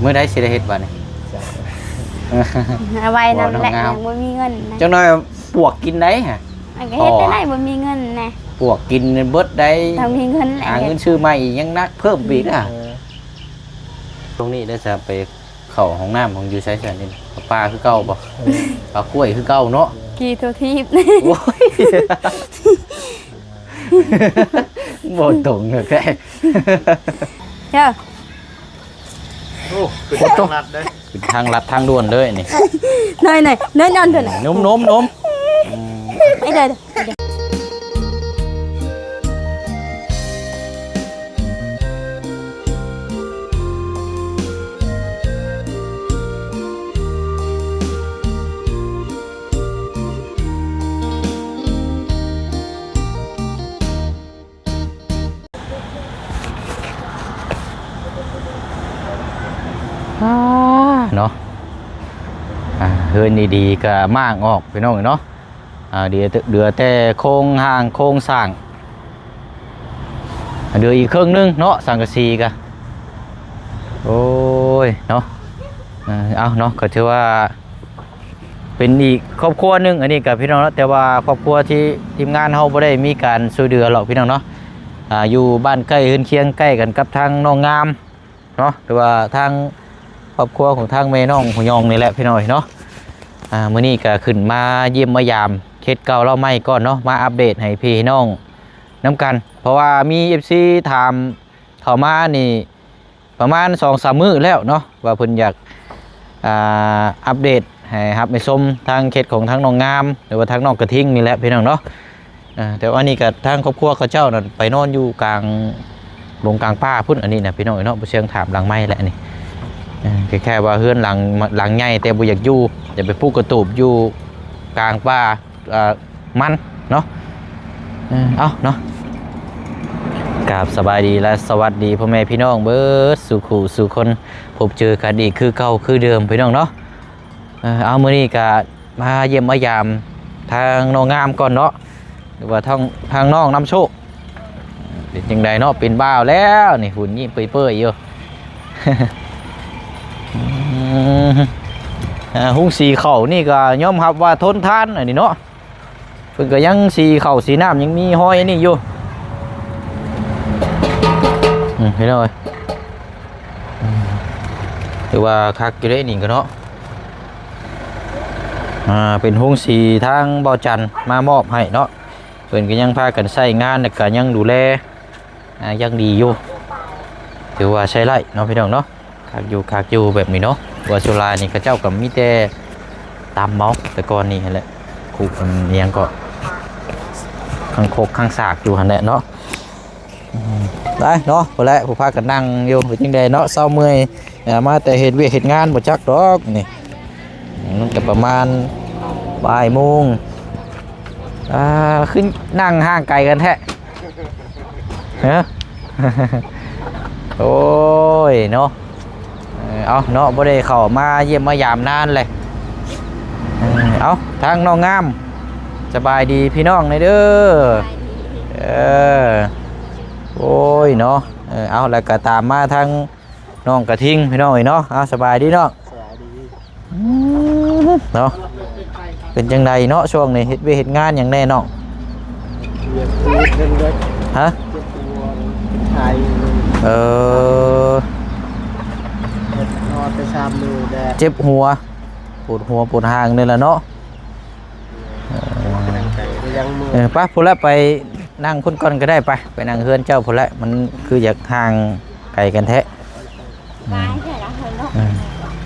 ມື້ໃດຊິໄດ້ເຮັດບາດນີ້? ເອົາໄວ້ນຳແຫຼະ ບໍ່ ນ້ອງງາມ ຍັງບໍ່ມີເງິນນະ ຈັກໜ້ອຍປວກກິນໄດ້ຫະ ອັນກໍເຮັດໄດ້ ບໍ່ມີເງິນນະ ປວກກິນເບິດໄດ້ ຕ້ອງມີເງິນແຫຼະ ຫາເງິນຊື້ໃໝ່ອີກ ຍັງໜັກເພີ່ມໄປອີກນະ ເອີ ຊ່ວງນີ້ໄດ້ສະ ໄປເຂົ້າຫ້ອງນ້ຳຂອງຢູ່ໃສຊັ້ນນີ້ ປາຄືເກົ່າບໍ່? ເອີ ປາກ້ວຍຄືເກົ່າເນາະ ຂີ່ທົ່ວທີບ ໂອ້ຍ ບໍ່ຕົງແທ້ ເຈົ້າ ໂອ້ ຂຶ້ນທາງລັດເດ້ ຂຶ້ນທາງລັດທາງດ່ວນເລີຍນີ້ ນ້ອຍໆ ນ້ອຍໆ ເດີ ໜຸ່ມໆ ໜຸ່ມ ອືມ ໄປເດີ. ອາ ເນາະ ອາ ເຮືອນດີໆ ກໍມ້າງອອກ ພີ່ນ້ອງເອີຍເນາະ ອາ ເຫຼືອແຕ່ ເຫຼືອແຕ່ໂຄງຮ່າງໂຄງສ້າງ ເຫຼືອອີກເຄິ່ງໜຶ່ງເນາະ ສັງກະສີກະ ໂອ້ຍ ເນາະ ເອີ ເອົາເນາະ ກໍຖືວ່າ ເປັນອີກຄອບຄົວໜຶ່ງ ອັນນີ້ກໍພີ່ນ້ອງເນາະ ແຕ່ວ່າຄອບຄົວທີ່ທີມງານເຮົາບໍ່ໄດ້ມີການຊ່ວຍເຫຼືອຫຼອກ ພີ່ນ້ອງເນາະ ອ່າ ຢູ່ບ້ານໃກ້ເຮືອນຄຽງ ໃກ້ກັນກັບທາງນ້ອງງາມເນາະ ຫຼືວ່າທາງຄອບຄົວຂອງທາງແມ່ນ້ອງຫົວຍອງນີ້ແຫຼະ ພີ່ນ້ອງເນາະ ອ່າ ມື້ນີ້ກໍຂຶ້ນມາຢ້ຽມມາຢາມເຂດເກົ່າເຫຼົ່າໃໝ່ກ່ອນເນາະ ມາອັບເດດໃຫ້ພີ່ໃຫ້ນ້ອງນຳກັນ ເພາະວ່າມີເອັຟຊີຖາມເຂົ້າມານີ້ ປະມານສອງສາມມື້ແລ້ວເນາະ ວ່າເພິ່ນຢາກ ອ່າ ອັບເດດໃຫ້ຮັບໃຫ້ຊົມທາງເຂດຂອງທາງນ້ອງງາມ ຫຼືວ່າທາງນ້ອງກະທິງນີ້ແຫຼະ ພີ່ນ້ອງເນາະ ເອີ ແຕ່ວ່ານີ້ກໍທາງຄອບຄົວເຂົາເຈົ້ານັ້ນໄປນອນຢູ່ກາງດົງກາງປ່າພຸ້ນ ອັນນີ້ນະ ພີ່ນ້ອງເອີຍເນາະ ບໍ່ເຊື່ອຖາມຫຼັງໄມ້ແຫຼະນີ້ ເອີ ແຄ່ວ່າເຮືອນຫຼັງ ຫຼັງໃຫຍ່ ແຕ່ບໍ່ຢາກຢູ່ ຢາກໄປປູກກະຕູບຢູ່ກາງປ່າ ອ່າ ມັນເນາະ ເອີ ເອົາເນາະ ກາບສະບາຍດີ ແລະ ສະຫວັດດີພໍ່ແມ່ພີ່ນ້ອງເບິດສູ່ຄູ່ສູ່ຄົນ ພົບເຈີກັນອີກຄືເກົ່າຄືເດີມ ພີ່ນ້ອງເນາະ ເອີ ເອົາ ມື້ນີ້ກະມາຢ້ຽມມາຢາມທາງນ້ອງງາມກ່ອນເນາະ ຫຼືວ່າທາງ ທາງນ້ອງນຳໂຊກ ເປັນຈັ່ງໃດເນາະ ເປັນບ່າວແລ້ວນີ້ ຫຸ່ນຍິ້ມເປີຍໆຢູ່ ອືມ ອ່າ ໂຮງສີເຂົ້ານີ້ກໍຍອມຮັບວ່າທົນທານ ອັນນີ້ເນາະ ເພິ່ນກໍຍັງສີເຂົ້າສີນ້ຳ ຍັງມີຮອຍອັນນີ້ຢູ່ ອືມ ພີ່ນ້ອງເອີຍ ອືມ ຖືວ່າຄັກຢູ່ເດ້ນີ້ກໍເນາະ ອ່າ ເປັນໂຮງສີທາງເບົາຈັນມາມອບໃຫ້ເນາະ ເພິ່ນກໍຍັງພາກັນໃຊ້ງານ ແລ້ວກໍຍັງດູແລ ອ່າ ຢ່າງດີຢູ່ ຖືວ່າໃຊ້ໄດ້ເນາະ ພີ່ນ້ອງເນາະ ຄັກຢູ່ ຄັກຢູ່ແບບນີ້ເນາະ ວ່າສ່ວນຫຼາຍນີ້ເຂົາເຈົ້າກໍມີແຕ່ຕຳເອົາ ແຕ່ກ່ອນນີ້ຫັ້ນແຫຼະ ຄຸອັນຫຍັງກໍ ຄາງຄົກຄາງສາກຢູ່ຫັ້ນແຫຼະເນາະ ອືມ ໄດ້ເນາະ ພຸ້ນແຫຼະ ຜູ້ພາກັນນັ່ງຢູ່ ເປັນຈັ່ງໃດເນາະ ເຊົາເມື່ອຍ ອ່າ ມາແຕ່ເຮັດວຽກເຮັດງານ ບໍ່ຈັກດອກນີ້ ມັນກໍປະມານບ່າຍໂມງ ອ່າ ຄືນັ່ງຫ່າງໄກກັນແທ້ ຮະ ໂອ້ຍເນາະ ເອີ ເອົາເນາະ ບໍ່ໄດ້ເຂົ້າມາຢ້ຽມມາຢາມນານແຫຼະ ເອີ ເອົາ ທາງນ້ອງງາມ ສະບາຍດີພີ່ນ້ອງແດ່ເດີ ສະບາຍດີ ເອີ ໂອ້ຍເນາະ ເອີ ເອົາ ແລ້ວກໍຕາມມາທາງ ນ້ອງກະທິງ ພີ່ນ້ອງເອີຍເນາະ ເອົາ ສະບາຍດີນ້ອງ ສະບາຍດີ ອືມ ເນາະ ເປັນຈັ່ງໃດເນາະ ຊ່ວງນີ້ເຮັດວຽກເຮັດງານຫຍັງແດ່ນ້ອງ? ວຽກເຮັດເດີ ຮະ? ເຈັບຫົວ ເອີ ເຮັດນອນໄປສາມມື້ແລ້ວ ເຈັບຫົວ ປວດຫົວປວດຫາງນີ້ແຫຼະເນາະ ເອີ ໄປ ໄປຍັງມື້ ເອີ ໄປ ພຸ້ນລະ ໄປນັ່ງພຸ້ນກ່ອນກໍໄດ້ ໄປ ໄປນັ່ງເຮືອນເຈົ້າພຸ້ນລະ ມັນຄືຢາກຫ່າງໄກກັນແທ້ ໄປແທ້ລະເຮີ້ຍເນາະ ເອີ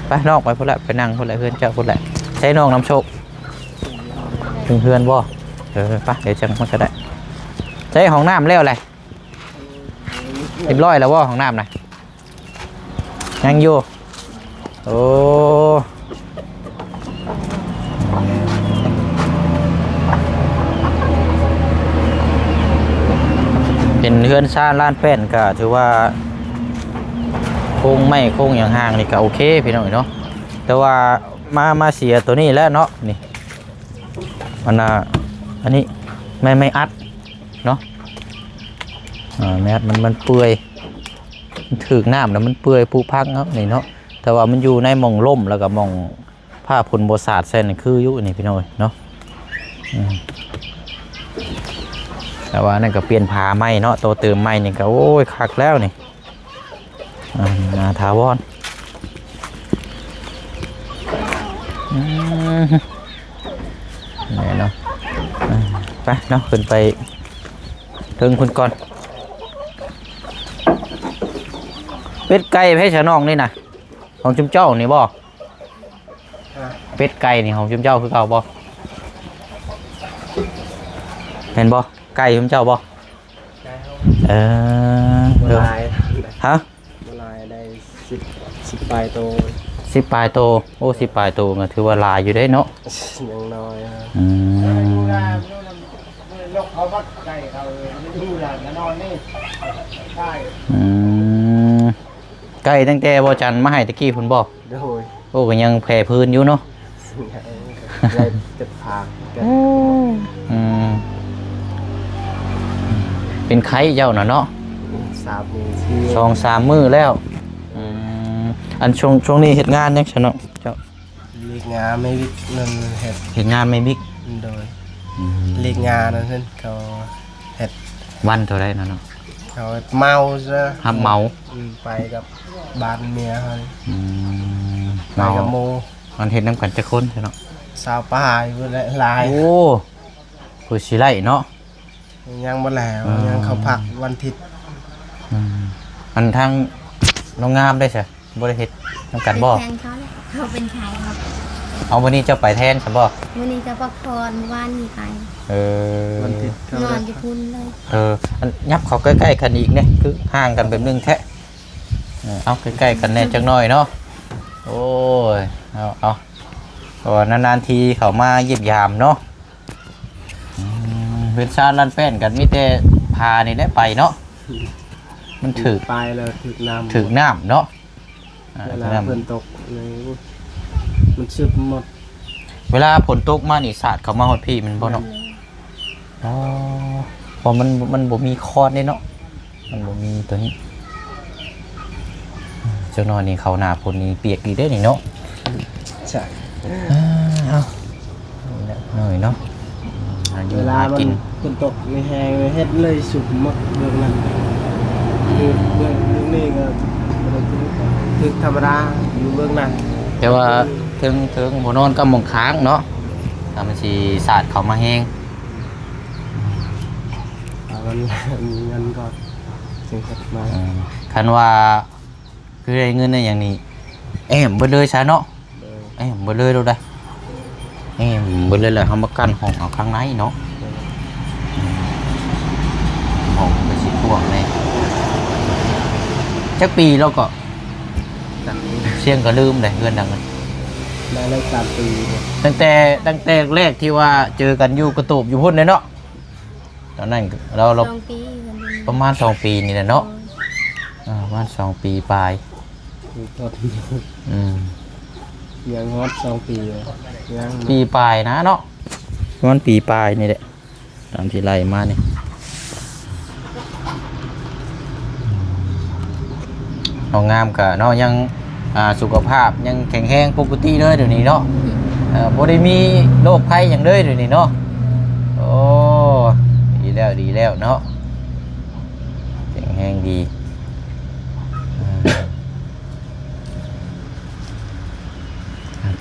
ໄປນ້ອງໄປພຸ້ນລະ ໄປນັ່ງພຸ້ນລະ ເຮືອນເຈົ້າພຸ້ນລະ ໃຊ້ນ້ອງນຳໂຊກ ເຮືອນບໍ່? ເອີ ໄປ ດຽວຈັ່ງມາກໍໄດ້ ໃຊ້ຫ້ອງນ້ຳແລ້ວແຫຼະ ຮຽບຮ້ອຍແລ້ວບໍ່ ຫ້ອງນ້ຳນະ? ຍັງຢູ່ ໂອ້ ເປັນເຮືອນຊານລານແປ້ນ ກໍຖືວ່າໂຄງໄມ້ໂຄງຫຍັງຮ່າງນີ້ກໍໂອເຄພີ່ນ້ອງເນາະ ແຕ່ວ່າມາ ມາເສຍໂຕນີ້ແຫຼະເນາະ ນີ້ ອັນນ່າ ອັນນີ້ ໄມ້ ໄມ້ອັດເນາະ ອ່າ ໄມ້ອັດມັນ ມັນເປື່ອຍ ມັນຖືກນ້ຳແລ້ວມັນເປື່ອຍຜຸພັງເນາະ ນີ້ເນາະ ຕ່ວ່າມັນຢູ່ໃນໝ່ອງລົມ ແລ້ວກໍໝ່ອງ ຜ້າຝົນບໍ່ສາດໃສ່ນັ້ນຄືຢູ່ນີ້ພີ່ນ້ອງເອີຍເນາະ. ອືມ ແຕ່ວ່ານັ້ນກໍປ່ຽນຜ້າໃໝ່ເນາະ ໂຕເຕີມໃໝ່ນີ້ກໍ ໂອ້ຍ ຄັກແລ້ວນີ້. ອ່າ ໜ້າຖາວອນ. ອືມ ນີ້ເນາະ. ອ່າ ໄປເນາະ ຂຶ້ນໄປເທິງພຸ້ນກ່ອນ. ເປັດໄກ່ໃຜຊະນ້ອງນີ້ນະ? ຂອງຊຸມເຈົ້ານີ້ບໍ່? ຮະ? ເປັດໄກ່ນີ້ຂອງຊຸມເຈົ້າຄືເກົ່າບໍ່? ແມ່ນບໍ່? ໄກ່ຊຸມເຈົ້າບໍ່? ໄກ່ເຮົາ ເອີ ບໍ່ຫຼາຍ ຮະ? ບໍ່ຫຼາຍ ໄດ້ສິບ ສິບປາຍໂຕ ສິບປາຍໂຕ. ໂອ້ ສິບປາຍໂຕກໍຖືວ່າຫຼາຍຢູ່ເດ້ເນາະ ຍັງນ້ອຍ. ອືມ ອືມ ໄກ່ຕັ້ງແຕ່ບໍ່ຈັນມາໃຫ້ຕະກີ້ພຸ້ນບໍ່? ໂດຍ. ໂອ້ ກໍຍັງແຜ່ພື້ນຢູ່ເນາະ ໄດ້ຈັດພາກ. ອືມ ເປັນໄຂ້ເຈົ້ານະເນາະ? ສາມມື້ ສອງສາມມື້ແລ້ວ. ອືມ ອັນຊ່ວງ ຊ່ວງນີ້ເຮັດງານຫຍັງຊະເນາະເຈົ້າ? ເຮັດງານແມ່ວິກ ນັ້ນເຮັດ ເຮັດງານແມ່ວິກ. ໂດຍ. ອືມ ເຮັດງານນັ້ນເຂົາເຮັດ ວັນເທົ່າໃດນະເນາະ? ເຂົາເໝົາຊະ ຮັບເໝົາ. ອືມ ໄປກັບບ້ານເມຍເຮົາ. ອືມ ໄປກັບໝູ່. ມັນເຮັດນຳກັນຈັກຄົນຊະເນາະ? ຊາວປາຍພຸ້ນແຫຼະ ຫຼາຍ. ໂອ້ ຄືຊິໄດ້ເນາະ. ຍັງບໍ່ແລ້ວ ເອີ ຍັງເຂົາພັກວັນທິດ. ອືມ ອັນທາງນ້ອງງາມໄດ້ຊະ ບໍ່ໄດ້ເຮັດນຳກັນບໍ່? ເປັນແທນເຂົາແຫຼະ ເຂົາເປັນໄຂ້ເນາະ. ເອົາ ມື້ນີ້ເຈົ້າໄປແທນຊະບໍ່? ມື້ນີ້ເຈົ້າພັກຜ່ອນ ມື້ວານນີ້ໄປ. ເອີ ວັນທິດເຂົານອນຢູ່ພຸ້ນເລີຍ. ເອີ ອັນ ຫຍັບເຂົ້າໃກ້ໆກັນອີກແດ່ ຄືຫ່າງກັນແບບໜຶ່ງແທ້. ເອີ ເອົາໃກ້ໆກັນແດ່ຈັກໜ້ອຍເນາະ. ໂອ້ຍ ເອົາ ເອົາ ເພາະວ່ານານໆທີເຂົ້າມາຢ້ຽມຢາມເນາະ. ອືມ ເຮືອນຊານລ້ານແປ້ນກໍມີແຕ່ພານີ້ແຫຼະໄປເນາະ ມັນຖືກ ໄປແລ້ວຖືກນ້ຳ ຖືກນ້ຳເນາະ. ອ່າ ເວລາ ຖືກນ້ຳ ຝົນຕົກນີ້ມັນຊຶບໝົດ. ເວລາຝົນຕົກມານີ້ສາດເຂົ້າມາຮອດພີ້ແມ່ນບໍ່ເນາະ? ແມ່ນ. ອໍ ເພາະມັນ ມັນບໍ່ມີຄອນເດ້ເນາະ. ມັນບໍ່ມີຕົວນີ້. ຈັກໜ້ອຍນີ້ເຂົ້າໜ້າຝົນນີ້ປຽກອີກເດ້ນີ້ເນາະ. ໃຊ່. ເອົາ ເອົາ ໜ້ອຍເນາະ ຫາຢູ່ ເວລາມັນ ຫາກິນ ຝົນຕົກນີ້ແຮງເຮັດເລີຍຊຸບໝົດເບື້ອງນັ້ນ. ຄືເບື້ອງ ເບື້ອງນີ້ກໍບໍ່ໄດ້ຖືກ ຖືກທຳມະດາຢູ່ເບື້ອງນັ້ນ. ແຕ່ວ່າເທິງ ເທິງບໍ່ນອນກັບໝ່ອງຄ້າງເນາະ ຖ້າມັນຊິສາດເຂົ້າມາແຮງ. ຖ້າມັນມີເງິນກໍ ເອີ ຄັນວ່າຄືໄດ້ເງິນໄດ້ຫຍັງນີ້ ແອ້ມເບິດເລີຍຊະເນາະ. ໂດຍ. ແອ້ມເບິດເລີຍໂລດໄດ໋ ແອ້ມເບິດເລີຍແຫຼະ. ເຮົາມາກັ້ນຫ້ອງເອົາຂ້າງໃນເນາະ. ໂດຍ. ຫ້ອງມັນກໍຊິກວ້າງແດ່. ຈັກປີແລ້ວກໍ ຈັກປີ ຊຽງກໍລືມເດ້ ເຮືອນຫຼັງນັ້ນ ໄດ້ແລ້ວສາມປີ. ຕັ້ງແຕ່ ຕັ້ງແຕ່ແລກທີ່ວ່າເຈີກັນຢູ່ກະຕູບຢູ່ພຸ້ນເດ້ເນາະ. ຕອນນັ້ນເຮົາ ເຮົາ ສອງປີ ປະມານສອງປີນີ້ແຫຼະເນາະ. ໂດຍ. ອ່າ ປະມານສອງປີປາຍ. ອືມ ຍັງຮອດສອງປີ ຍັງ ປີປາຍນະເນາະ ປະມານປີປາຍນີ້ແຫຼະ ຕາມທີ່ໄລ່ມານີ້. ນ້ອງງາມກະເນາະ ຍັງ ອ່າ ສຸຂະພາບຍັງແຂງແຮງປົກກະຕິເລີຍດຽວນີ້ເນາະ. ເອີ ບໍ່ໄດ້ມີໂລກໄພຫຍັງເລີຍດຽວນີ້ເນາະ. ໂອ້ ດີແລ້ວ ດີແລ້ວເນາະ ແຂງແຮງດີ.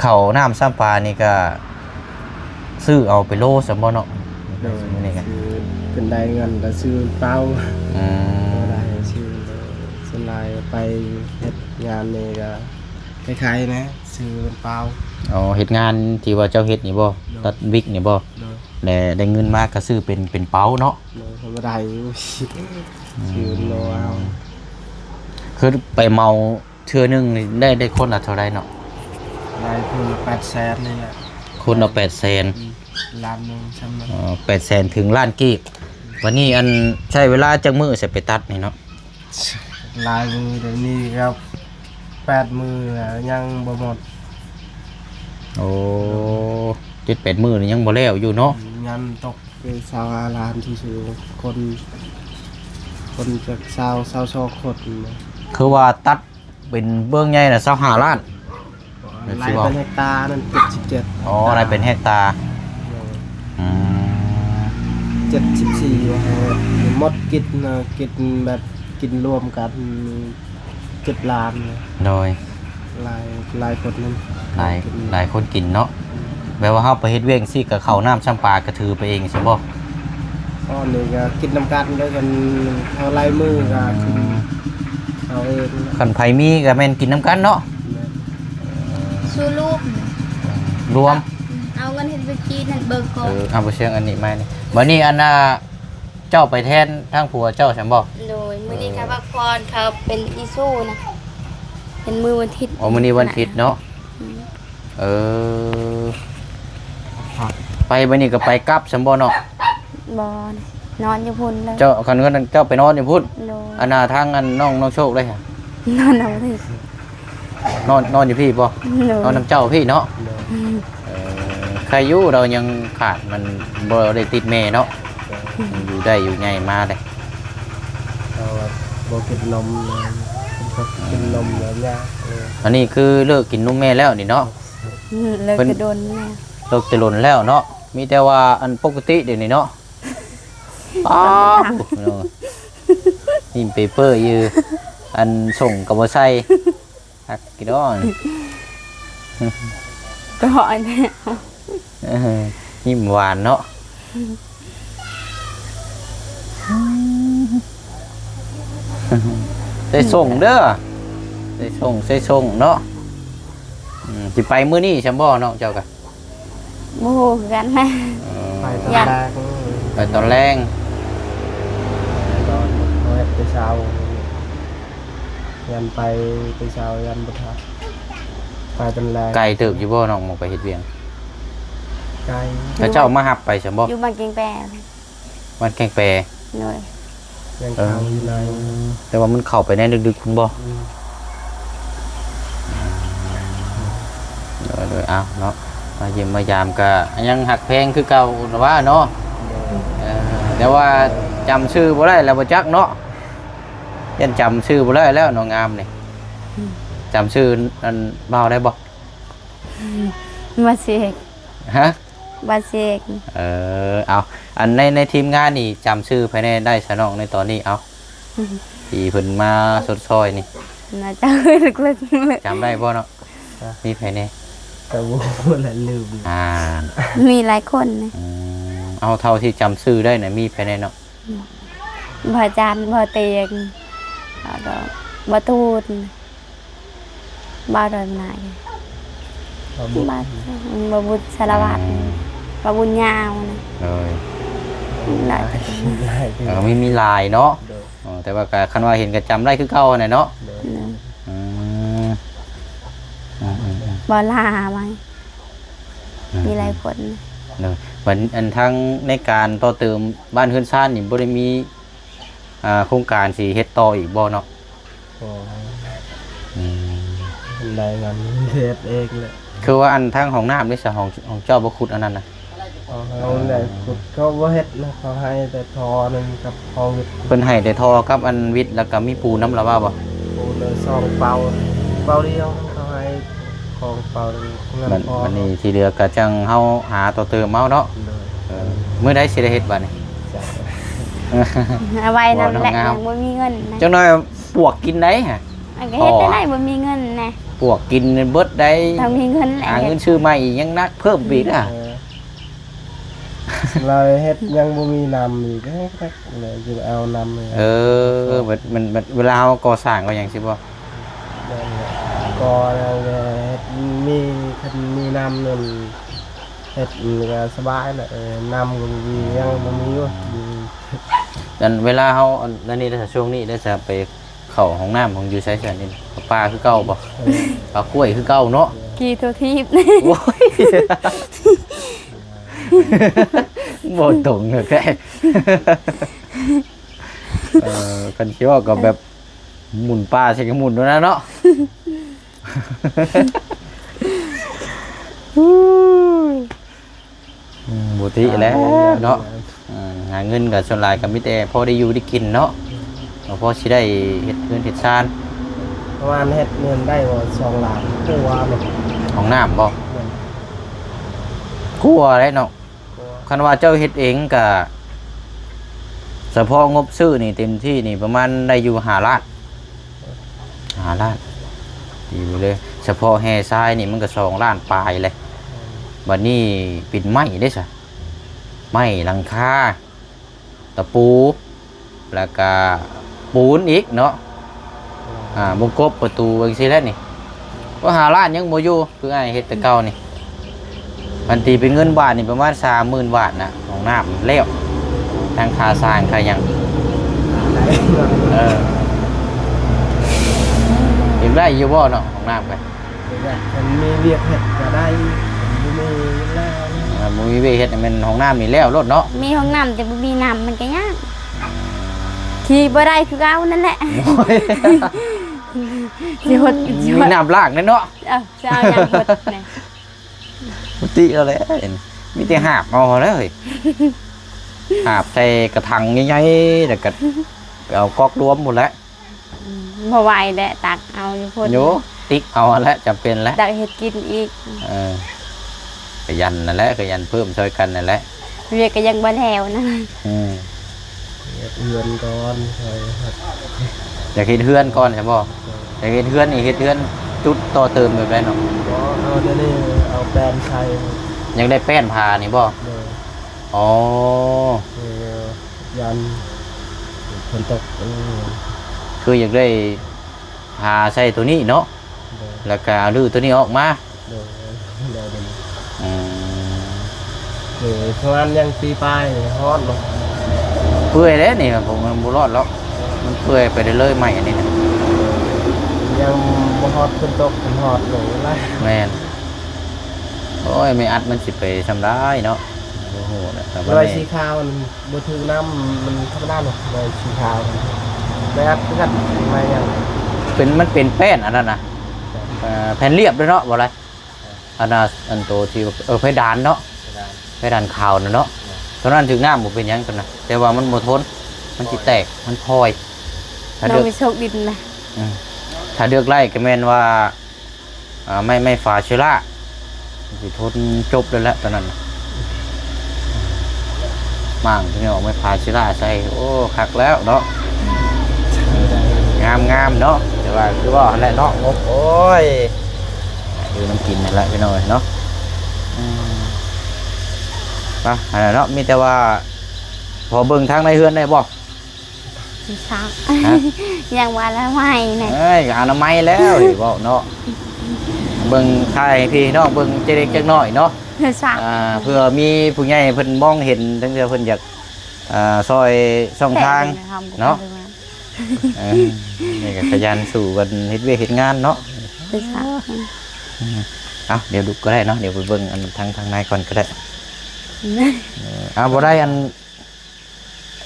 ເຂົ້ານ້ຳຊຳປານີ້ກະ ຊື້ເອົາເປັນໂລຊັ້ນບໍ່ເນາະ? ໂດຍ. ມື້ນີ້ກະ ຊື້ ເພິ່ນໄດ້ເງິນແລ້ວຊື້ເປົາ. ອືມ ບໍ່ໄດ້ຊື້. ສ່ວນຫຼາຍໄປເຮັດງານນີ້ກະຄ້າຍໆນະ ຊື້ເປັນເປົາ. ອໍ ເຮັດງານທີ່ວ່າເຈົ້າເຮັດນີ້ບໍ່? ໂດຍ. ຕັດວິກນີ້ບໍ່? ໂດຍ. ແລະໄດ້ເງິນມາກະຊື້ເປັນ ເປັນເປົາເນາະ. ໂດຍ. ທຳມະດາຢູ່ ອືມ ຊື້ເປັນໂລເອົາ. ຄືໄປເໝົາ ເທື່ອໜຶ່ງນີ້ໄດ້ ໄດ້ຄົນລະເທົ່າໃດເນາະ? ໄດ້ຄົນລະແປດແສນນີ້ແຫຼະ. ຄົນລະແປດແສນ. ອືມ ລ້ານໜຶ່ງຊ່ຳນັ້ນ. ອໍ ແປດແສນເຖິງລ້ານກີບ. ບັດນີ້ອັນ ໃຊ້ເວລາຈັກມື້ຊິໄປຕັດນີ້ເນາະ? ຫຼາຍມື້ ດຽວນີ້ກໍແປດມື້ແລ້ວ ຍັງບໍ່ໝົດ. ໂອ້ ເຈັດແປດມື້ນີ້ຍັງບໍ່ແລ້ວຢູ່ເນາະ. ອືມ ງານຕົກ ເປັນຊາວຫ້າລ້ານຊື່ໆ ຄົນ ຄົນຈັກຊາວ ຊາວສອງຄົນ. ຄືວ່າຕັດ ເປັນເບື້ອງໃຫຍ່ນະຊາວຫ້າລ້ານ ແມ່ນຊິບໍ່? ໄລ່ເປັນເຮັກຕານັ້ນ ເຈັດສິບເຈັດ ອໍ ໄລ່ເປັນເຮັກຕາ ໂດຍ ອືມ ເຈັດສິບສີ່ ວ່າໝົດກິນນະ ກິນແບບກິນລວມກັນ ເຈັດລ້ານ ໂດຍ ຫຼາຍ ຫຼາຍຄົນນັ້ນ ຫຼາຍ ຫຼາຍຄົນກິນເນາະ ແບບວ່າເຮົາໄປເຮັດວຽກຊີ້ ກະເຂົ້ານ້ຳຊຳປາກະຖືໄປເອງຊັ້ນບໍ່? ຕອນນີ້ກະກິນນຳກັນເດີ ຄັນເຮົາໄລ່ມື້ກະກິນເອົາເອງ ຄັນໃຜມີກະແມ່ນກິນນຳກັນເນາະ ແມ່ນ ສູ່ລວມ ລວມ ເອົາເງິນເຮັດວຽກຈີນຫັ້ນເບິ່ງກ່ອນ ເອີ ເອົາບໍ່ຊຽງອັນນີ້ມານີ້ ບາດນີ້ອັນນ່າ ເຈົ້າໄປແທນທາງຜົວເຈົ້າຊັ້ນບໍ່? ໂດຍ ມື້ນີ້ ເອີ ເຂົາພັກຜ່ອນ ເຂົາເປັນອີຊູນະ ເປັນມື້ວັນທິດ ອໍ ມື້ນີ້ວັນທິດເນາະ ອືມ ເອີ ໄປບາດນີ້ກະໄປກັບຊັ້ນບໍ່ເນາະ? ບໍ່ ນອນຢູ່ພຸ້ນເລີຍ ເຈົ້າ ຄັນເຮືອນເຈົ້າໄປນອນຢູ່ພຸ້ນ ໂດຍ ອັນນ່າ ທາງອັນນ້ອງ ນ້ອງໂຊກເດ້ ນອນນຳ ນອນ ນອນຢູ່ພີ້ບໍ່? ໂດຍ ນອນນຳເຈົ້າພີ້ເນາະ ໂດຍ ອືມ ເອີ ໃຄຢູ່ ລາວຍັງຂາດ ມັນບໍ່ໄດ້ຕິດແມ່ເນາະ ໂດຍ ມັນຢູ່ໄດ້ຢູ່ໃຫຍ່ມາເດ້ ເຮົາບໍ່ກິນນົມ ເພິ່ນກໍກິນນົມແລ້ວຍາກ ເອີ ອັນນີ້ຄືເລີກກິນນົມແມ່ແລ້ວນີ້ເນາະ ອືມ ເລີກແຕ່ດົນແລ້ວ ເລີກແຕ່ດົນແລ້ວເນາະ ມີແຕ່ວ່າອັນປົກກະຕິດຽວນີ້ເນາະ ອ້າວ ຍິ້ມເປີເປີຢູ່ ອັນສົ່ງກະບໍ່ໃສ່ ຄັກກິດອນ ກໍອັນນີ້ ເອີ ຍິ້ມຫວານເນາະ ໃສ່ສົ່ງເດີ ໃສ່ສົ່ງ ໃສ່ສົ່ງເນາະ ອືມ ຊິໄປມື້ນີ້ຊັ້ນບໍ່ນ້ອງເຈົ້າກະ? ບໍ່ຮູ້ຄືກັນນະ ເອີ ໄປຕອນແລງ ໄປຕອນແລງ ຕອນເຮົາເຮັດແຕ່ເຊົ້າ ຢ້ານໄປແຕ່ເຊົ້າຢ້ານບໍ່ທັນ ໄປຕອນແລງ ໄກເຕີບຢູ່ບໍ່ນ້ອງ ໝ່ອງໄປເຮັດວຽກ? ໄກ ເຂົາເຈົ້າມາຮັບໄປຊັ້ນບໍ່? ຢູ່ບ້ານແກ້ງແປ ບ້ານແກ້ງແປ ໂດຍ ຍັງເຂົ້າຢູ່ໃນ ເອີ ແຕ່ວ່າມັນເຂົ້າໄປໃນດຶກໆພຸ້ນບໍ່? ອືມ ໂດຍໆ ເອົາເນາະ ມາຢ້ຽມມາຢາມກະຍັງຮັກແພງຄືເກົ່າລະວ່າເນາະ ໂດຍ ເອີ ແຕ່ວ່າຈຳຊື່ບໍ່ໄດ້ແລ້ວບໍ່ຈັກເນາະ ຢ້ານຈຳຊື່ບໍ່ໄດ້ແລ້ວເນາະ ງາມນີ້ ອືມ ຈຳຊື່ອັນບ່າວໄດ້ບໍ່? ບໍ່ເຊັກ ຮະ? ບໍ່ເຊັກ ເອີ ເອົາ ອັນໃນ ໃນທີມງານນີ້ຈຳຊື່ໃຜແດ່ໄດ້ຊະນ້ອງ ໃນຕອນນີ້ ເອົາ ອືມ ທີ່ເພິ່ນມາຊົດຊ່ອຍນີ້ ໜ້າຈະເລິກໆ ຈຳໄດ້ບໍ່ເນາະ? ຮະ? ມີໃຜແດ່? ກະບໍ່ຮູ້ລະລືມ ອ່າ ມີຫຼາຍຄົນນະ ອືມ ເອົາ ເທົ່າທີ່ຈຳຊື່ໄດ້ນະ ມີໃຜແດ່ເນາະ? ອືມ ພະອາຈານ ພໍ່ຕຽງ ແລ້ວກໍພໍ່ຕູນ ບ່າວດອຍນາຍ ບ່າວບຸດ ບ່າວ ອືມ ບ່າວບຸດສາລະວັດ ອືມ ບ່າວບຸນຍາວນະ ໂດຍ ຫຼາຍ ຫຼາຍ ເອີ ມີ ມີຫຼາຍເນາະ ໂດຍ ເອີ ແຕ່ວ່າກະ ຄັນວ່າເຫັນກະຈຳໄດ້ຄືເກົ່າຫັ້ນແຫຼະເນາະ ໂດຍ ອືມ ອືມໆໆ ບ່າວຫຼ້າໄວ້ ອືມ ມີຫຼາຍຄົນ ໂດຍ ບັດ ອັນ ທາງໃນການຕໍ່ເຕີມບ້ານເຮືອນຊານນີ້ບໍ່ໄດ້ມີ ອ່າ ໂຄງການຊິເຮັດຕໍ່ອີກບໍ່ເນາະ? ບໍ່ ອືມ ໄດ້ເງິນເຮັດເອງແຫຼະ ຄືວ່າອັນທາງຫ້ອງນ້ຳນີ້ຊະ ຂອງ ຂອງເຈົ້າບໍ່ຂຸດອັນນັ້ນນະ? ຂອງເຮົາແຫຼະຂຸດ ເຂົາບໍ່ເຮັດນະ ເຂົາໃຫ້ແຕ່ທໍ່ໜຶ່ງກັບພໍວິດ ເພິ່ນໃຫ້ແຕ່ທໍ່ກັບອັນວິດ ແລ້ວກໍມີປູນນຳລະວ່າບໍ່? ປູນສອງເປົາ ເປົາດຽວ ເຂົາໃຫ້ຂອງເປົາໜຶ່ງ ນັ້ນພໍ ບັດນີ້ທີ່ເຫຼືອກໍຈັ່ງເຮົາຫາຕໍ່ເຕີມເອົາເນາະ ໂດຍ ເອີ ມື້ໃດຊິໄດ້ເຮັດບັດນີ້? ເອົາໄວ້ນຳແຫຼະ ບໍ່ ນ້ອງງາມ ຍັງບໍ່ມີເງິນນະ ຈັກໜ້ອຍປວກກິນໄດ໋ຫະ ອັນກໍເຮັດໄດ້ ບໍ່ມີເງິນນະ ປວກກິນເບິດໄດ໋ ຕ້ອງມີເງິນແຫຼະ ຫາເງິນຊື້ໃໝ່ອີກ ຍັງໜັກເພີ່ມໄປອີກນະ ເອີ ລາວເຮັດຍັງບໍ່ມີນ້ຳອີກ ເອີ ຈັ່ງເອົານ້ຳ ເອີ ມັນ ມັນ ເວລາເຮົາກໍ່ສ້າງກໍຫຍັງຊີ້ບໍ່? ແມ່ນແຫຼະ ກໍແລ້ວແຫຼະ ເຮັດມີ ຄັນມີນ້ຳນັ້ນ ເຮັດມັນກໍສະບາຍແຫຼະ ເອີ ນ້ຳກໍບໍ່ມີ ຍັງບໍ່ມີຢູ່ ອືມ ອັນເວລາເຮົາ ອັນ ອັນນີ້ເດ້ ຊ່ວງນີ້ເດ້ ຈະໄປເຂົ້າຫ້ອງນ້ຳຂອງຢູ່ໃສຊັ້ນນີ້? ປ່າຄືເກົ່າບໍ່? ເອີ ປ່າກ້ວຍຄືເກົ່າເນາະ ຂີ່ທົ່ວທີບ ໂອ້ຍ ບໍ່ຕົງແທ້ ເອີ ຄັນຊິເວົ້າກໍແບບ ໝຸນປ່າໃສ່ກະໝຸນໂດນນະເນາະ ອືມ ບໍ່ຕິແລ້ວເນາະ ເອີ ຫາເງິນກໍສ່ວນຫຼາຍກໍມີແຕ່ພໍໄດ້ຢູ່ໄດ້ກິນເນາະ ກໍພໍຊິໄດ້ເຮັດເຮືອນເຮັດຊານ ເພ ປະມານເຮັດເງິນໄດ້ບໍ່ ສອງລ້ານກວ່າແມ່ນ. ຫ້ອງນ້ຳບໍ່? ແມ່ນ. ກວ່າແຫຼະເນາະ. ກວ່າ. ຄັນວ່າເຈົ້າເຮັດເອງກະ ສະເພາະງົບຊື້ນີ້ເຕັມທີ່ນີ້ປະມານໄດ້ຢູ່ຫ້າລ້ານ. ຫ້າລ້ານ ດີເລີຍ. ສະເພາະແຮ່ຊາຍນີ້ມັນກໍສອງລ້ານປາຍແຫຼະ. ບັດນີ້ເປັນໄມ້ເດ້ຊະ ໄມ້ ຫຼັງຄາ ຕະປູ ແລ້ວກະປູນອີກເນາະ. ອ່າ ວົງກົບ ປະຕູ ຈັ່ງຊີ້ແຫຼະນີ້. ໂອ້ ຫ້າລ້ານຍັງບໍ່ຢູ່ ຄືອ້າຍເຮັດແຕ່ເກົ່ານີ້. ຄັນຕີເປັນເງິນບາດນີ້ປະມານສາມໝື່ນບາດນະ ຫ້ອງນ້ຳແລ້ວ ທັງຄ່າສ້າງຄ່າຫຍັງ. ເອີ ເຮັດໄດ້ຢູ່ບໍ່ເນາະ ຫ້ອງນ້ຳກໍ? ເຮັດໄດ້ ຄັນມີວຽກເຮັດກໍໄດ້ ຄັນບໍ່ມີແລ້ວ. ອ່າ ບໍ່ມີວຽກເຮັດ ແມ່ນຫ້ອງນ້ຳນີ້ແລ້ວໂລດເນາະ. ມີຫ້ອງນ້ຳແຕ່ບໍ່ມີນ້ຳມັນກໍຍາກ. ອືມ ຂີ່ບໍ່ໄດ້ຄືເກົ່ານັ້ນແຫຼະ. ໂອ້ຍ ຊິຫົດ ຊິຫົດ ມີນ້ຳລ້າງແດ່ເນາະ. ເອີ ຊິເອົາຫຍັງຫົດແດ່? ປົກກະຕິແລ້ວແຫຼະ ມີແຕ່ຫາບເອົາແລ້ວເຮີ້ຍ. ຫາບໃສ່ກະຖັງໃຫຍ່ໆ ແລ້ວກໍໄປເອົາກອກລວມພຸ້ນແຫຼະ. ອືມ ບໍ່ໄຫວແຫຼະ ຕັກເອົາຢູ່ພຸ້ນ. ໂຍ ຕິກເອົາຫັ້ນແຫຼະ ຈຳເປັນແຫຼະ ຕັກເຮັດກິນອີກ. ເອີ ຂະຫຍັນນັ້ນແຫຼະ ຂະຫຍັນເພີ່ມຊ່ອຍກັນນັ້ນແຫຼະ. ວຽກກໍຍັງບໍ່ແລ້ວນະ. ອືມ ເຮັດເຮືອນກ່ອນ ຄ່ອຍເຮັດ. ຢາກເຮັດເຮືອນກ່ອນໃຊ່ບໍ່? ເອີ ຢາກເຮັດເຮືອນນີ້ ເຮັດເຮືອນຈຸດຕໍ່ເຕີມແບບໃດເນາະ? ບໍ່ ເອົາດຽວນີ້ເອົາແປ້ນໃສ່. ຍັງໄດ້ແປ້ນຜ້ານີ້ບໍ່? ໂດຍ. ອໍ ເອີ ຢ້ານຝົນຕົກ. ເອີ ຄືຢາກໄດ້ຜ້າໃສ່ໂຕນີ້ເນາະ. ໂດຍ. ແລ້ວກໍຮື້ໂຕນີ້ອອກມາ. ໂດຍ ໂດຍ. ອືມ ເອີ ປະມານຍັງປີປາຍ ຮອດບໍ່? ເປື່ອຍແລ້ວນີ້ ມັນບໍ່ລອດແລ້ວ ມັນເປື່ອຍໄປເລື້ອຍໆ ໄມ້ອັນນີ້ນະ. ຍັງບໍ່ຮອດຝົນຕົກ ມັນຮອດໂລດລະ. ແມ່ນ. ໂອ້ຍ ໄມ້ອັດມັນຊິໄປຊ່ຳໃດເນາະ ບໍ່ຮູ້ແຫຼະ. ແຕ່ວ່າໄມ້ສີຂາວ ບໍ່ຖືກນ້ຳ ມັນທຳມະດາເນາະ. ໄມ້ສີຂາວ ໄມ້ອັດຄືກັນ ໄມ້ຫຍັງ ເປັນ ມັນເປັນແປ້ນອັນນັ້ນນະ. ເອີ ແຜ່ນລຽບເດ້ເນາະ ບໍ່ໄດ້ ອັນນ່າ ອັນໂຕທີ່ ເອີ ເພດານເນາະ ເພດານ ເພດານຂາວນະເນາະ. ໂຕນັ້ນຖືກນ້ຳບໍ່ເປັນຫຍັງໂຕນັ້ນ ແຕ່ວ່າມັນບໍ່ທົນ ມັນຊິແຕກ ມັນພອຍ. ຖ້າເລືອກ ນ້ອງໄປໂຊກດິນນະ. ອືມ ຖ້າເລືອກໄດ້ກໍແມ່ນວ່າ ອ່າ ໄມ້ ໄມ້ຟາເຊລາ ມັນຊິທົນຈົບເລີຍແຫຼະຕອນນັ້ນ. ມ້າງຕົວນີ້ອອກ ໄມ້ຟາເຊລາໃສ່ ໂອ້ ຄັກແລ້ວເນາະ. ງາມໆ ເນາະ ແຕ່ວ່າຄືເວົ້າຫັ້ນແຫຼະເນາະ ງົບ ໂອ້ຍ ຢູ່ນຳກິນຫັ້ນແຫຼະພີ່ນ້ອງເອີຍເນາະ. ອືມ ໄປ ຫັ້ນແຫຼະເນາະ ມີແຕ່ວ່າ ພໍເບິ່ງທາງໃນເຮືອນໄດ້ບໍ່? ບໍ່ຊາບ. ຮະ? ຍັງວ່າອະນາໄມແດ່. ເອີຍ ອະນາໄມແລ້ວ ເວົ້າເນາະ. ເບິ່ງ ຖ່າຍໃຫ້ພີ່ນ້ອງເບິ່ງຈັກເລັກຈັກນ້ອຍເນາະ. ບໍ່ຊາບ. ອ່າ ເພື່ອມີຜູ້ໃຫຍ່ເພິ່ນມອງເຫັນ ລາງເທື່ອເພິ່ນຢາກ ອ່າ ຊ່ອຍຊ່ອງທາງເນາະ. ເອີ ນີ້ກໍຂະຫຍັນສູ້ກັນເຮັດວຽກເຮັດງານເນາະ. ບໍ່ຊາບ. ອືມ ເອົ້າ ດຽວລຸກກໍໄດ້ເນາະ ດຽວໄປເບິ່ງອັນທາງ ທາງໃນກ່ອນກໍໄດ້. ເອີ ເອົາ ບໍ່ໄດ້ ອັນ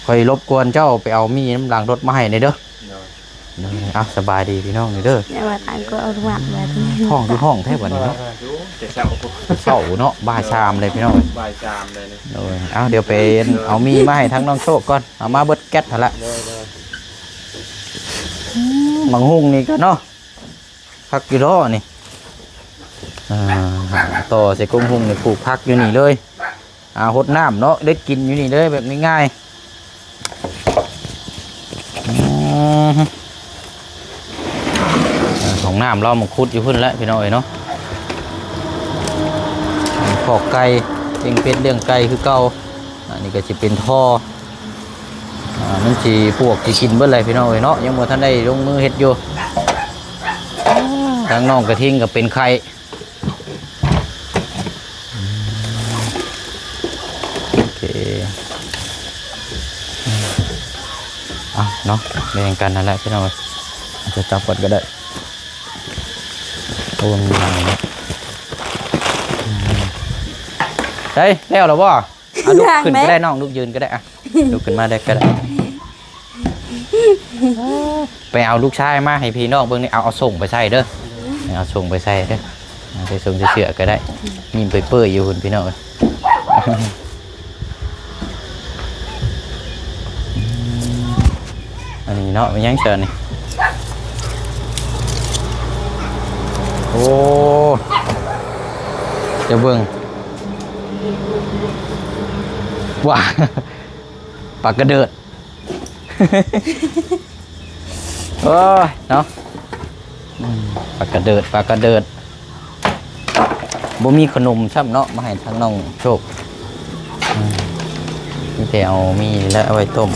ຂ້ອຍລົບກວນເຈົ້າໄປເອົາໝີ່ນຳຫຼັງລົດມາໃຫ້ແດ່ເດີ. ໂດຍ. ເອີ ເອົາ ສະບາຍດີພີ່ນ້ອງເດີ. ແຕ່ວ່າຕ່າງກໍເອົາລວດແລ້ວ ທ້ອງຄືຮ້ອງແທ້ບັດນີ້ເນາະ. ແຕ່ເຊົ້າ ແຕ່ເຊົ້າເນາະ ບ່າຍສາມແລ້ວພີ່ນ້ອງ. ບ່າຍສາມແລ້ວນີ້. ໂດຍ. ເອົາ ດຽວໄປເອົາໝີ່ມາໃຫ້ທາງນ້ອງໂຊກກ່ອນ ເອົາມາເບິດແກັດຫັ້ນລະ. ໂດຍ ໂດຍ. ອືມ ບັກຫຸ່ງນີ້ກໍເນາະ ຜັກຢູ່ເນາະນີ້. ອ່າ ຕໍ່ໃສ່ກົງຫຸ່ງນີ້ ປູກຜັກຢູ່ນີ້ເລີຍ. ອ່າ ຫົດນ້ຳເນາະ ເດັດກິນຢູ່ນີ້ເລີຍ ແບບງ່າຍໆ. ອືມ ອ່າ ຫ້ອງນ້ຳລາວມາຂຸດຢູ່ພຸ້ນແຫຼະພີ່ນ້ອງເອີຍເນາະ. ຄອກໄກ່ ລ້ຽງເປັດລ້ຽງໄກ່ຄືເກົ່າ. ອັນນີ້ກໍຊິເປັນທໍ່ ອ່າ ມັນຊິປວກຊິກິນເບິດແຫຼະພີ່ນ້ອງເອີຍເນາະ ຍັງບໍ່ທັນໄດ້ລົງມືເຮັດຢູ່. ທາງນ້ອງກະທິງກໍເປັນໄຂ້. ໂອເຄ ເອົາເນາະ ແບ່ງກັນຫັ້ນແຫຼະພີ່ນ້ອງເອີຍ. ອາດຈະຈັບກ່ອນກໍໄດ້. ໂອ້ ມັນບັງເນາະ. ໄດ້ແລ້ວລະບໍ່? ອ່ະ ລຸກຂຶ້ນກໍໄດ້ນ້ອງ ລຸກຢືນກໍໄດ້. ອ່ະ ລຸກຂຶ້ນມາໄດ້ກໍໄດ້. ໄປເອົາລູກຊາຍມາໃຫ້ພີ່ນ້ອງເບິ່ງນີ້ ເອົາ ເອົາສົ່ງໄປໃສ່ເດີ ເອົາສົ່ງໄປໃສ່ເດີ. ອ່າ ໄປສົ່ງໃສ່ເສື້ອກໍໄດ້ ຍິ້ມເປີຍໆຢູ່ພຸ້ນພີ່ນ້ອງເອີຍ. ອັນນີ້ເນາະ ແມ່ນຫຍັງເສື້ອນີ້? ໂອ້ ຈະເບິ່ງ ວ້າ ປາກກະເດີດ ໂອ້ຍເນາະ ອືມ ປາກກະເດີດ ປາກກະເດີດ ບໍ່ມີຂະໜົມຊ້ຳເນາະ ມາໃຫ້ທາງນ້ອງໂຊກ ອືມ ມີແຕ່ເອົາໝີ່ນີ້ແຫຼະ ເອົາໄວ້ຕົ້ມ.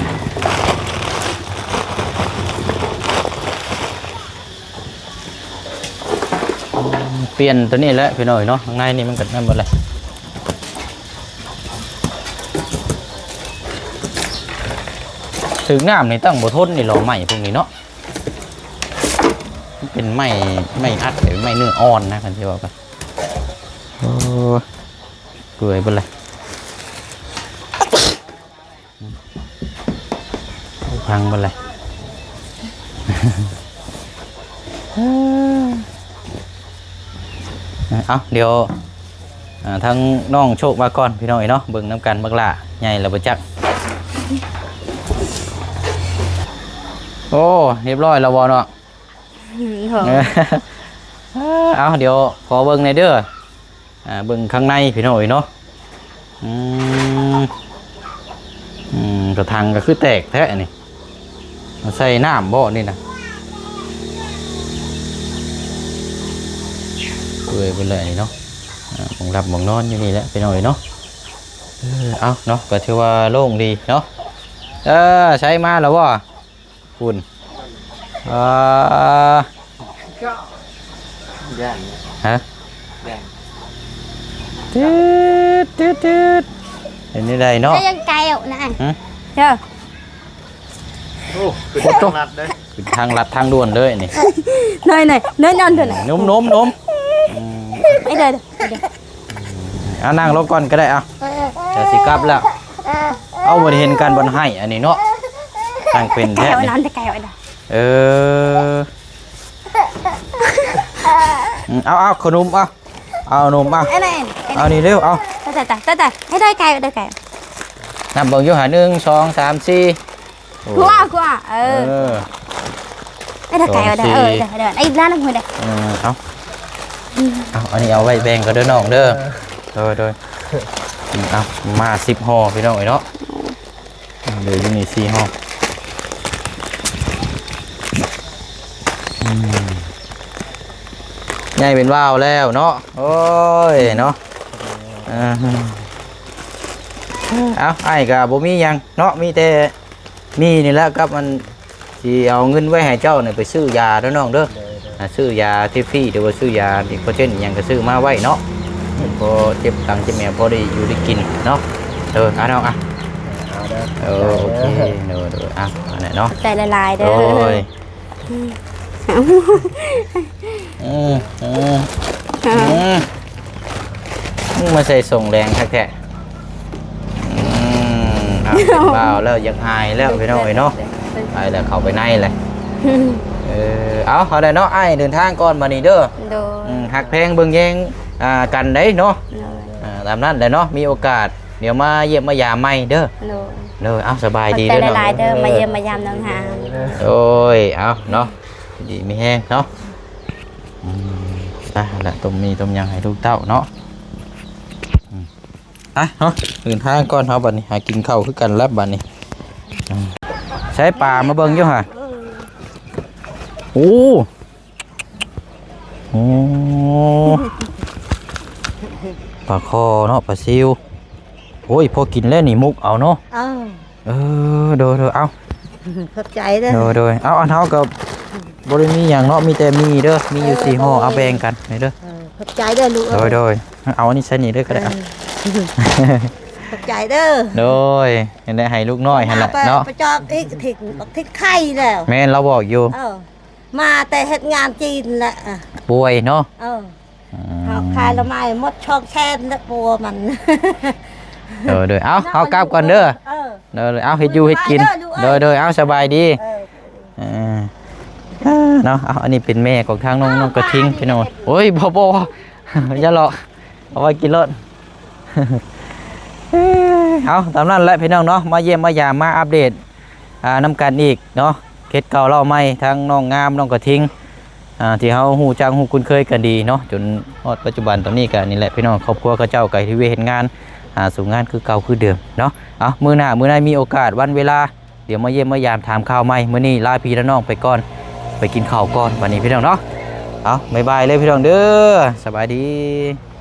ປ່ຽນໂຕນີ້ແຫຼະພີ່ນ້ອງເນາະ ຂ້າງໃນນີ້ມັນກໍນັ້ນເບິດແຫຼະ ຖືກນ້ຳນີ້ຕັ້ງບໍ່ທົນນີ້ ຫຼໍ່ໄມ້ພວກນີ້ເນາະ ມັນເປັນໄມ້ ໄມ້ອັດ ໄມ້ເນື້ອອ່ອນນະ ຄັນຊິເວົ້າກໍ ໂອ້ ເປື່ອຍເບິດແຫຼະ. ພັງເບິດເລີຍ ເອົາ ດຽວ ອ່າ ທາງນ້ອງໂຊກມາກ່ອນພີ່ນ້ອງເອີຍເນາະ ເບິ່ງນຳກັນ ບັກຫຼ້າໃຫຍ່ແລ້ວບໍ່ຈັກ ໂອ້ ຮຽບຮ້ອຍແລ້ວບໍ່ເນາະ ເອີ ເອົາ ດຽວຂໍເບິ່ງແດ່ເດີ ອ່າ ເບິ່ງຂ້າງໃນພີ່ນ້ອງເອີຍເນາະ ອືມ ອືມ ກະຖັງກໍຄືແຕກແທ້ນີ້ ເອົາໃສ່ນ້ຳບໍ່ນີ້ນະ ເປື່ອຍເບິດເລີຍນີ້ເນາະ ອ່າ ໝ່ອງຫຼັບໝ່ອງນອນຢູ່ນີ້ແຫຼະພີ່ນ້ອງເອີຍເນາະ ເອີ ເອົາເນາະ ກໍຖືວ່າໂລ່ງດີເນາະ ເອີ ໃຊ້ມາແລ້ວບໍ່? ພຸ້ນ ອ່າ ຢ້ານ ຮະ ຢ້ານ ເປັນຈັ່ງໃດເນາະ ຍັງໄກອອກນະ ຮະ ເຈົ້າ ໂອ້ ຂຶ້ນທາງລັດເດ້ ຂຶ້ນທາງລັດທາງດ່ວນເລີຍນີ້ ນ້ອຍໆ ນ້ອຍໆ ເດີ ໜຸ່ມໆ ອືມ ໄປເດີ ໄປເດີ. ອ່າ ນັ່ງລົງກ່ອນກໍໄດ້ ອ່ະ ດຽວຊິກັບແລ້ວ ເອົາ ບໍ່ໄດ້ເຫັນກັນບ່ອນໃຫ້ອັນນີ້ເນາະ ຊ່າງເປັນແທ້ ໄກ່ໄວ້ນອນ ແຕ່ໄກ່ໄວ້ນອນ ເອີ ອືມ ເອົາ ເອົາ ເອົາຂະໜົມ ເອົາ ເອົາໜົມ ເອົາ ເອົານີ້ເລັວ ເອົາ ຕາຍ ຕາຍ ຕາຍ ຕາຍ ໃຫ້ໄດ້ໄກ່ ໄດ້ໄກ່ ນັບເບິ່ງຢູ່ຫາ ໜຶ່ງ ສອງ ສາມ ສີ່ ໂອ້ ກົວ ກົວ ເອີ ເອີ ເອີ ໄດ້ໄກ່ ສອງ ເດີ ສີ່ ເອີ ເດີ ເດີ ໄອ້ລ້ານນຳຫົວເດີ ເອີ ເອົາ ເອົາ ອັນນີ້ເອົາໄວ້ແບ່ງກັນເດີນ້ອງເດີ ເອີ ໂດຍ ໂດຍ ເອົາ ມາສິບຫໍ່ພີ່ນ້ອງເອີຍເນາະ ເຫຼືອຢູ່ນີ້ສີ່ຫໍ່ ອືມ ໃຫຍ່ເປັນວາວແລ້ວເນາະ ໂອ້ຍເນາະ ເອີ ເອົາ ອ້າຍກໍບໍ່ມີຫຍັງເນາະ ມີແຕ່ ມີນີ້ແຫຼະ ກັບອັນ ຊິເອົາເງິນໄວ້ໃຫ້ເຈົ້ານີ້ໄປຊື້ຢາເດີນ້ອງເດີ ໂດຍ ໂດຍ ອ່າ ຊື້ຢາຟຣີໆ ຫຼືວ່າຊື້ຢາອີກເປີເຊັນຫຍັງກໍຊື້ມາໄວ້ເນາະ ພໍເຈັບຫຼັງເຈັບແອວ ພໍໄດ້ຢູ່ໄດ້ກິນເນາະ ເອີ ອ່າ ນ້ອງ ອ່າ ເອົາເດີ ເອີ ໂອເຄ ໂດຍ ໂດຍ ອ່າ ອັນນັ້ນເນາະ ຂອບໃຈຫຼາຍໆເດີ ໂດຍ ອືມ ອືມ ອືມ ອືມ ມາໃສ່ສົ່ງແລງຄັກແທ້ ອືມ ເອົາ ເປັນບ່າວແລ້ວຢາກອາຍແລ້ວພີ່ນ້ອງເອີຍເນາະ ໄປແລ້ວ ເຂົ້າໄປໃນແຫຼະ ເອີ ເອົາ ເອົາແຫຼະເນາະ ອ້າຍເດີນທາງກ່ອນບາດນີ້ເດີ ໂດຍ ອືມ ຮັກແພງເບິ່ງແຍງ ອ່າ ກັນໄດ໋ເນາະ ໂດຍ ອ່າ ຕາມນັ້ນແຫຼະເນາະ ມີໂອກາດ ດຽວມາຢ້ຽມມາຢາມໃໝ່ເດີ ໂດຍ ໂດຍ ເອົາ ສະບາຍດີເດີ ຂອບໃຈຫຼາຍໆເດີ ເນາະ ມາຢ້ຽມມາຢາມນ້ອງຫາ ໂດຍ ເອົາເນາະ ຢູ່ດີມີແຮງເນາະ ອືມ ໄປຫັ້ນລະ ຕົ້ມໝີ່ຕົ້ມຫຍັງໃຫ້ລູກເຕົ້າເນາະ ອືມ ໄປເນາະ ເດີນທາງກ່ອນເຮົາບັດນີ້ ຫາກິນເຂົ້າຄືກັນລະບັດນີ້ ອືມ ໃຊ້ປາມາເບິ່ງຢູ່ຫາ ໂອ້ ໂອ້ ປາຄໍ່ເນາະ ປາຊິວ ໂອ້ຍ ພໍກິນແລ້ວນີ້ ມຸກເອົາເນາະ ເອີ ເອີ ໂດຍໆ ເອົາ ຂອບໃຈເດີ ໂດຍໆ ເອົາ ອັນເຮົາກໍບໍ່ໄດ້ມີຫຍັງເນາະ ມີແຕ່ໝີ່ເດີ ມີຢູ່ສີ່ຫໍ່ ເອົາແບ່ງກັນນີ້ເດີ ເອີ ຂອບໃຈເດີລູກເອີຍ ໂດຍໆ ເອົາອັນນີ້ໃສ່ນີ້ເດີກໍໄດ້ ເອີ ຂອບໃຈເດີ ໂດຍ ເຮັດໃຫ້ລູກນ້ອຍຫັ້ນແຫຼະເນາະ ໄປຈອກອີກ ທິດ ທິດໄຂ້ແລ້ວ ແມ່ນ ລາວບອກຢູ່ ເອີ ມາແຕ່ເຮັດງານຈີນແຫຼະ ປ່ວຍເນາະ ເອີ ອືມ ເຮົາຂາຍລະໄມ້ໝົດສອງແສນແລ້ວ ປົວມັນ ໂດຍໆ ເອົາ ເຮົາກັບກ່ອນເດີ ເອີ ໂດຍໆ ເອົາ ເຮັດຢູ່ເຮັດກິນ ໂດຍໆ ເອົາ ສະບາຍດີ ເອີ ເອີ ເນາະ ເອົາ ອັນນີ້ເປັນແມ່ຂອງທາງນ້ອງ ນ້ອງກະທິງພີ່ນ້ອງ ໂອ້ຍ ບໍ່ໆ ຢ່າຫຼອກ ເອົາໄວ້ກິນໂລດ ເອົາ ຕາມນັ້ນແຫຼະພີ່ນ້ອງເນາະ ມາຢ້ຽມມາຢາມ ມາອັບເດດ ອ່າ ນຳກັນອີກເນາະ ເຂດເກົ່າເລົ່າໃໝ່ ທາງນ້ອງງາມ ນ້ອງກະທິງ ອ່າ ທີ່ເຮົາຮູ້ຈັກຮູ້ຄຸ້ນເຄີຍກັນດີເນາະ ຈົນຮອດປັດຈຸບັນຕອນນີ້ກໍນີ້ແຫຼະ ພີ່ນ້ອງ ຄອບຄົວເຂົາເຈົ້າກໍເຮັດວຽກເຮັດງານ ຫາສູ່ງານຄືເກົ່າຄືເດີມເນາະ. ເອົາ ມື້ໜ້າມື້ໃດມີໂອກາດວັນເວລາ ດຽວມາຢ້ຽມມາຢາມຖາມຂ່າວໃໝ່. ມື້ນີ້ລາພີ່ລານ້ອງໄປກ່ອນ ໄປກິນເຂົ້າກ່ອນບັດນີ້ ພີ່ນ້ອງເນາະ. ເອົາ ບາຍບາຍເລີຍ ພີ່ນ້ອງເດີ ສະບາຍດີ.